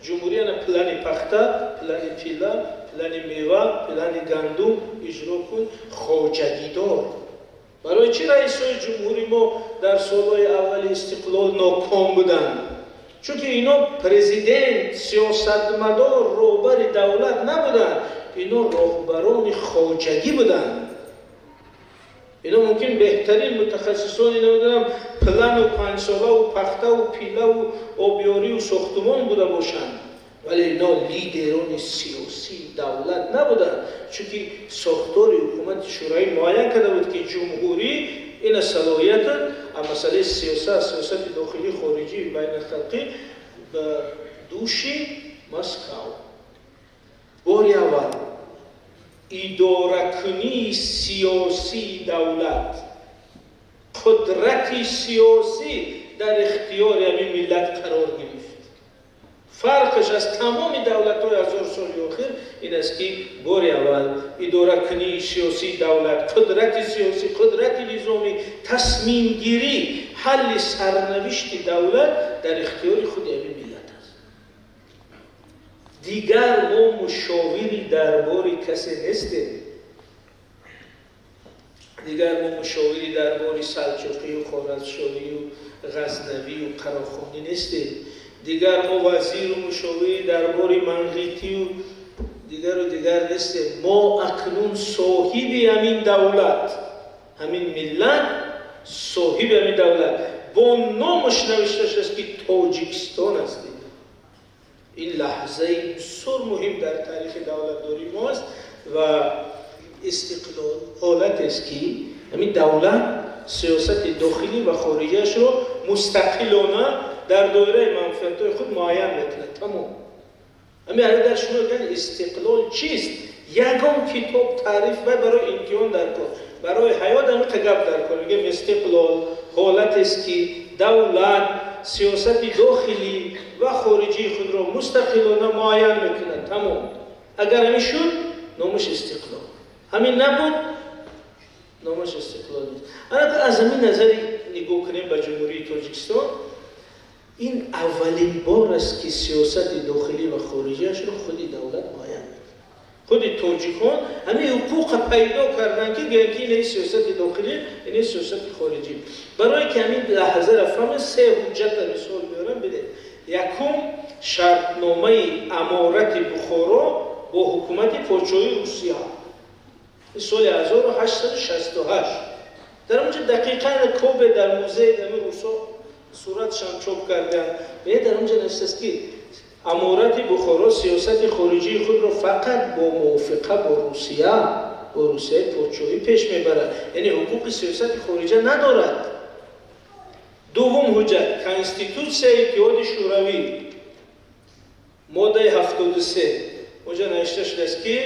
Ҷумҳурӣ ана плани пахта, плани тилла, плани мева, плани гандум иҷро кун, хоҷагидор. Барои чӣ раисои ҷумҳури мо дар солҳои аввали истиқлол ноком буданд? Чунки ино президент, сиёсатмадор, роҳбари давлат набуданд, ино роҳбарони хоҷагӣ буданд. Ино мумкин беҳтарин мутахассисони, намедонам, плану панҷсолаву пахтаву пилаву обёриву сохтумон буда бошанд, вале ино лидерони сиёсии давлат набуданд, чунки сохтори ҳукумати шӯравӣ муайян карда буд, ки ҷумҳурӣ ина салоҳият, а масъалаи сиёсат, сиёсати дохилӣ, хориҷӣ, байналхалқӣ ба дӯши Москав. Бори аввал идоракунии сиёсии давлат, қудрати сиёсӣ дар ихтиёри ҳамин миллат қарор гирифт. Фарқаш аз тамоми давлатҳои ҳазор соли охир ин аст, ки бори аввал идоракунии сиёсии давлат, қудрати сиёсӣ, қудрати низомӣ, тасмимгирӣ, ҳалли сарнавишти давлат дар ихтиёри худи ҳамин миллат аст. Дигар мо мушовири дарбори касе нестем. Дигар мо мушовири дарбори Салҷуқию Хоразмшоҳию Ғазнавию Қарохонӣ нестем. Дигар мо вазиру мушовири дарбори Манғитию дигару дигар нестем. Мо акнун соҳиби ҳамин давлат, ҳамин миллат соҳиби ҳамин давлат, бо номаш навишта шудааст, ки Тоҷикистон ҳастем. Ин лаҳзаи бисёр муҳим дар таърихи давлатдории мо аст ва истиқлол ҳолатест, ки ҳамин давлат сиёсати дохилӣ ва хориҷиашро мустақилона дар доираи манфиатҳои худ муайян мекунад. Тамом. Ҳамин агар шумо гӯянд, истиқлол чист, ягон китоб таъриф вай барои имтиҳон дар кор, барои ҳаёт ҳамиқа гап дар кор. Мегӯем, истиқлол ҳолатест, ки давлат сиёсати дохилӣ ва хориҷии худро мустақилона муайян мекунад. Тамом. Агар ҳамин шуд, номаш истиқлол. Ҳамин набуд, номаш истиқлол нест. Ана аз ҳамин назари нигоҳ кунем ба Ҷумҳурии Тоҷикистон, ин аввалин бор аст, ки сиёсати дохилӣ ва хориҷиашро худи давлат муайян мекунад. Худи тоҷикон ҳамин ҳуқуқа пайдо карданд, ки гӯянд, ки ин сиёсати дохилӣ, ин сиёсати хориҷӣ. Барое ки ҳамин лаҳзаро фаҳмед, се ҳуҷҷата мисол меорам, бидед. Якум, шартномаи Аморати Бухоро бо ҳукумати подшоҳии Русия соли 1868. Дар онҷо дақиқан кобе дар музеи дами русо суратшам чоп карданд. Дар онҷо навиштааст, ки Аморати Бухоро сиёсати хориҷии худро фақат бо мувофиқа бо Русия, бо Русияи подшоҳӣ пеш мебарад, яъне ҳуқуқи сиёсати хориҷа надорад. Дуввум ҳуҷҷат, Конститутсияи Иттиҳоди Шӯравӣ, моддаи 73. Онҷо навишта шудааст, ки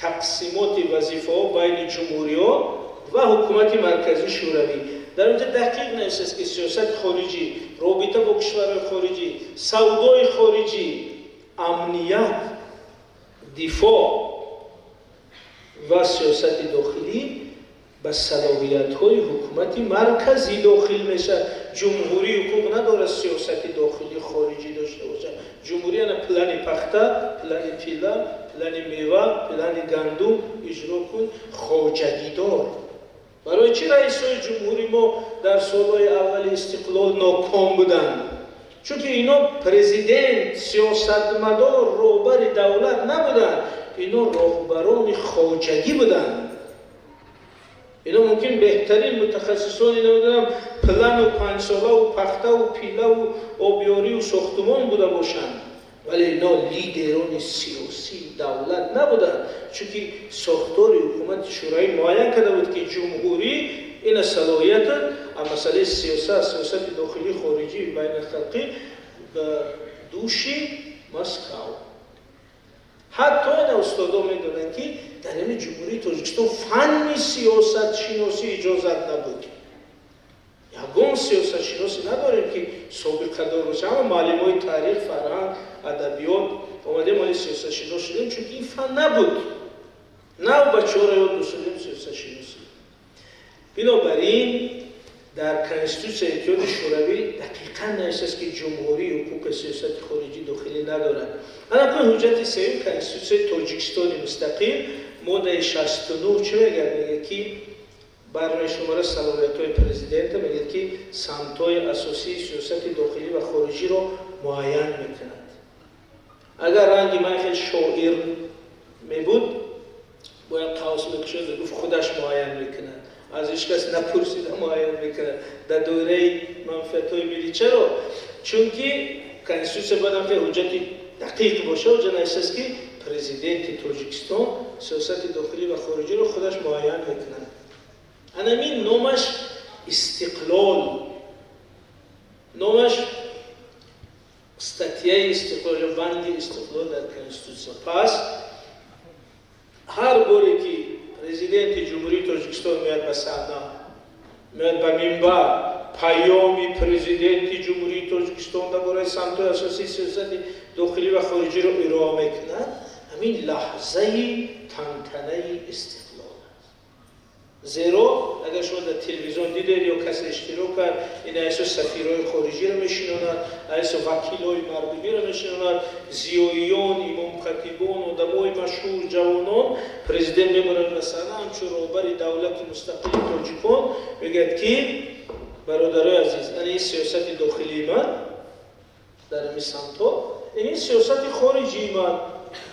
тақсимоти вазифаҳо байни ҷумҳуриҳо ва ҳукумати марказии шӯравӣ. Дар онҷо дақиқ навиштааст, ки сиёсати хориҷӣ, робита бо кишварҳои хориҷӣ, савдои хориҷӣ, амният, дифоъ ва сиёсати дохилӣ ба салоҳиятҳои ҳукумати марказӣ дохил мешавад. Ҷумҳурӣ ҳуқуқ надорад сиёсати дохилӣ, хориҷӣ дошта бошад. Ҷумҳурӣ ана плани пахта, плани тилла, плани мева, плани гандум иҷро кун, хоҷагидор. Барои чӣ раисои ҷумҳури мо дар солҳои аввали истиқлол ноком буданд? Чунки ино президент, сиёсатмадор, роҳбари давлат набуданд, ино роҳбарони хоҷагӣ буданд. Ино мумкин беҳтарин мутахассисони, намедонам, плану панҷсолаву пахтаву пилаву обёриву сохтумон буда бошанд, вале ино лидерони сиёсии давлат набуданд, чунки сохтори ҳукумати шӯравӣ муайян карда буд, ки ҷумҳурӣ ина салоҳият, а масъалаи сиёсат, сиёсати дохилӣ, хориҷӣ, байналхалқӣ ба дӯши Москав. Ҳатто ина устодо медонанд, ки дар ҳамин Ҷумҳурии Тоҷикистон фанни сиёсатшиносӣ иҷозат набуд. Ягон сиёсатшиносӣ надорем, ки собиқадор боша. Ҳама муаллимои таърих, фарҳанг, адабиёт омадем, оли сиёсатшинос шудем, чунки ин фан набуд. Нав бачаҳоро ёд дошудем сиёсатшиносӣ. Бинобар ин Дар Конститутсияи Иттиҳоди Шӯравӣ дақиқан навишта аст, ки ҷумҳурӣ ҳуқуқи сиёсати хориҷӣ дохилӣ надорад. Ана кун ҳуҷҷати сеюм, Конститутсияи Тоҷикистони мустақил, моддаи 69 чӣ мегӯяд? Мегӯяд, ки барномаи шумора салоҳиятҳои президента, мегӯяд, ки самтҳои асосии сиёсати дохилӣ ва хориҷиро муайян мекунад. Агар ранги ман хел шоир мебуд, бояд қавс мекушод, мегуфт, худаш муайян мекунад, аз ҳеҷ кас напурсида муайян мекунад дар доираи манфиатҳои миллӣ. Чаро? Чунки Конститутсия бояд ҳам ҳуҷҷати дақиқ боша. Ҳуҷҷат навиштааст, ки президенти Тоҷикистон сиёсати дохилӣ ва хориҷиро худаш муайян мекунад. Анамин номаш истиқлол, номаш статьяи истиқлол ё банди истиқлол дар Конститутсия. Пас ҳар боре ки президенти Ҷумҳурии Тоҷикистон меяд ба саҳна, меяд ба минбар, паёми президенти Ҷумҳурии Тоҷикистон дар бораи самтҳои асосии сиёсати дохилӣ ва хориҷиро ироа мекунад, ҳамин лаҳзаи тантанаи истиқлол аст. Зеро агар шумо дар телевизион дидед ё касе иштирок кард, ин айсо сафирҳои хориҷиро мешинонад, айсо вакилҳои мардумиро мешинонад, зиёиён, имомхатибон, одамои машҳур, ҷавонон. Президент мебарад ба саҳна, ҳамчун роҳбари давлати мустақили тоҷикон мегӯяд, ки бародарои азиз, ана ин сиёсати дохилии ман дар ҳамин самтҳо, ин сиёсати хориҷии ман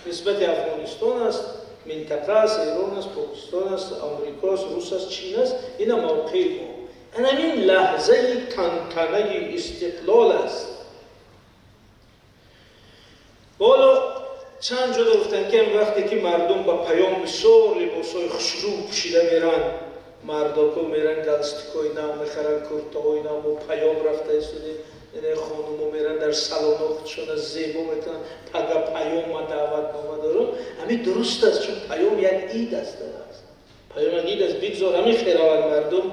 нисбати Афғонистон аст, минтақа аст, Эрон аст, Покистон аст, Амрико аст, Рус аст, Чин аст, ина мавқеи мо. Анамин лаҳзаи тантанаи истиқлол аст. Ҳоло чанд ҷода гуфтанд, ки вақте ки мардум ба паём бисёр либосҳои хушрӯ пӯшида меранд, мардоко меранд, галстукҳои нав мехаранд, куртаҳои нав, мо паём рафта истодем, хонумо меранд, дар салонҳо худшона зебо мекунанд, пага паём ма даъватнома дорам. Ҳамин дуруст аст, чун паём як ид аст, паём як ид аст, бигзор ҳамин хел равад мардум.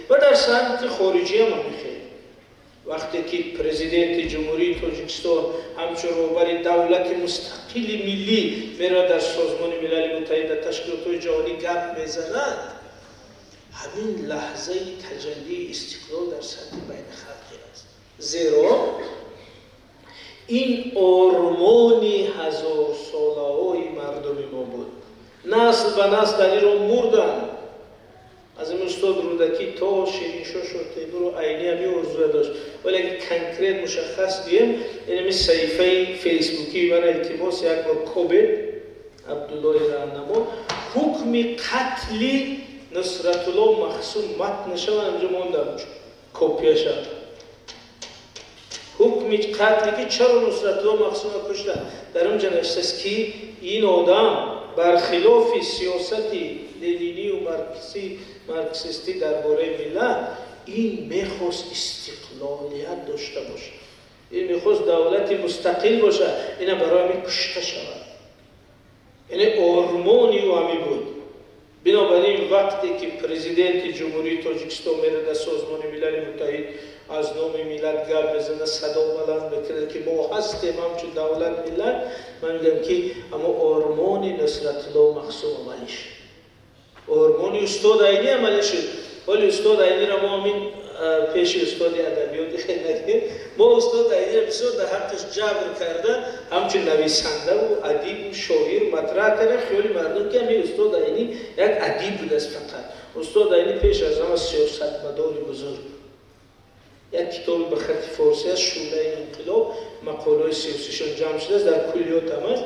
Ва дар самти хориҷиам ҳамин хел, вақте ки президенти Ҷумҳурии Тоҷикистон ҳамчун роҳбари давлати мустақили миллӣ меравад, дар Созмони Милали Муттаҳид, дар ташкилотҳои ҷаҳонӣ гап мезанад, ҳамин лаҳзаи таҷаллии истиқлол дар сатҳи байнихалқӣ аст. Зеро ин ормони ҳазорсолаҳои мардуми мо буд, насл ба насл дар ин роҳ мурданд. Аз ин устод Рӯдакӣ то Шириншоҳ Шоҳтемуру Айнӣ ҳамин орзуя дошт. Вале агар конкрет, мушаххас гӯем, инами саҳифаи фейсбукии ман, илтимос, як бор кобед, Абдуллои Раҳнамо, ҳукми қатли Нусратулло Махсум матнаша ман ҳамҷо мондам, копияша, ҳукми қатле ки чаро Нусратулло Махсумро куштанд. Дар онҷа навиштааст, ки ин одам бархилофи сиёсати ленинию марксистӣ дар бораи миллат, ин мехост истиқлолият дошта бошад, ин мехост давлати мустақил бошад, ина барои ҳамин кушта шавад. Яъне ормони ӯ ҳамин буд. Бинобар ин вақте ки президенти Ҷумҳурии Тоҷикистон мерад, дар Созмони Милали Муттаҳид аз номи миллат гап мезанад, садо баланд мекунад, ки мо ҳастем ҳамчун давлат, миллат, ман мегӯям, ки аммо ормони Нусратулло Махсум амалӣ шуд, ормони устод Айнӣ амалӣ шуд. Ҳоли устод Айниро мо ҳамин пеши устоди адабиёти хел накунем, мо устод Айниро бисёр дар ҳаққаш ҷабр карда, ҳамчун нависандаву адибу шоир матраҳ кардем. Хиёли мардум ки ҳамин устод Айнӣ як адиб будааст фақат. Устод Айнӣ пеш аз ҳама сиёсатмадори бузург. Як китоби ба хати форсӣ аст, «Шӯълаи инқилоб», мақолаҳои сиёсишон ҷамъ шудааст, дар куллиётам аст,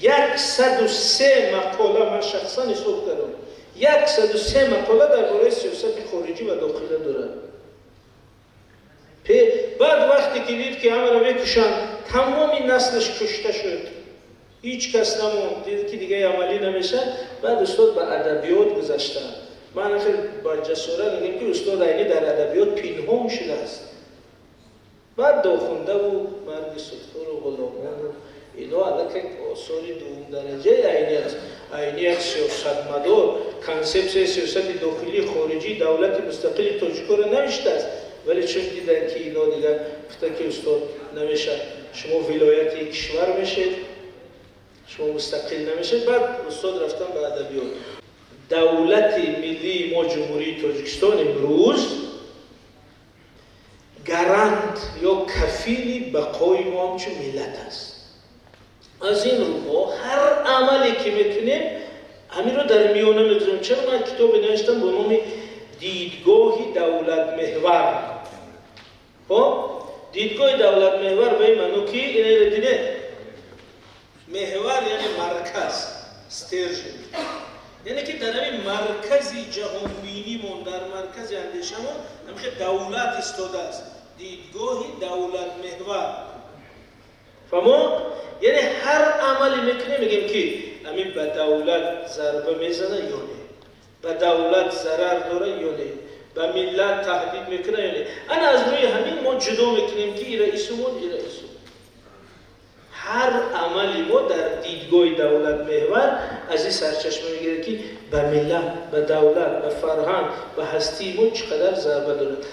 103 мақола. Ман шахсан ҳисоб кардам, 103 мақола дар бораи сиёсати хориҷӣ ва дохила дорад. Баъд вақте ки дид, ки ҳамаро мекушанд, тамоми наслаш кушта шуд, ҳеҷ кас намонд, дид, ки дига амалӣ намешавад, баъд устод ба адабиёт гузаштанд. Ман хел ба ҷасорат мегӯям, ки устод Айнӣ дар адабиёт пинҳон шудааст. Баъд «Дохундаву марги судхӯру ғуломону» ино аллакай осори дуввумдараҷаи Айнӣ аст. Айнӣ як сиёсатмадор, консепсияи сиёсати дохилии хориҷии давлати мустақили тоҷикоро навиштааст. Вале чун диданд, ки ино дигар, гуфтанд, ки устод, намешавад, шумо вилояти кишвар мешед, шумо мустақил намешед. Баъд устод рафтан ба адабиёт. Давлати миллии мо, Ҷумҳурии Тоҷикистон, имрӯз Гарант ё кафили бақои мо ҳамчун миллат аст. Аз ин рӯ мо ҳар амале ки мекунем, ҳаминро дар миёна мегузорем. Чаро ман китобе навиштам бо номи «Дидгоҳи давлатмеҳвар»? Хоб, дидгоҳи давлатмеҳвар ба ин маъно, ки инро дидед, меҳвар яъне марказ, стержень, яъне ки дар ҳамин маркази ҷаҳонбинимон, дар маркази андешамон ҳамихел давлат истодааст. Дидгоҳи давлатмеҳвар, фаҳмо? Яъне ҳар амале мекунем, мегӯем, ки ҳамин ба давлат зарба мезана ё не, ба давлат зарар дора ё не, ба миллат таҳдид мекунад ё не. Ана аз рӯи ҳамин мо ҷудо мекунем, ки ира исумон, ира исум. Ҳар амали мо дар дидгоҳи давлатмеҳвар аз ин сарчашма мегирад, ки ба миллат, ба давлат, ба фарҳанг, ба ҳастии мо чӣ қадар зарба дорад.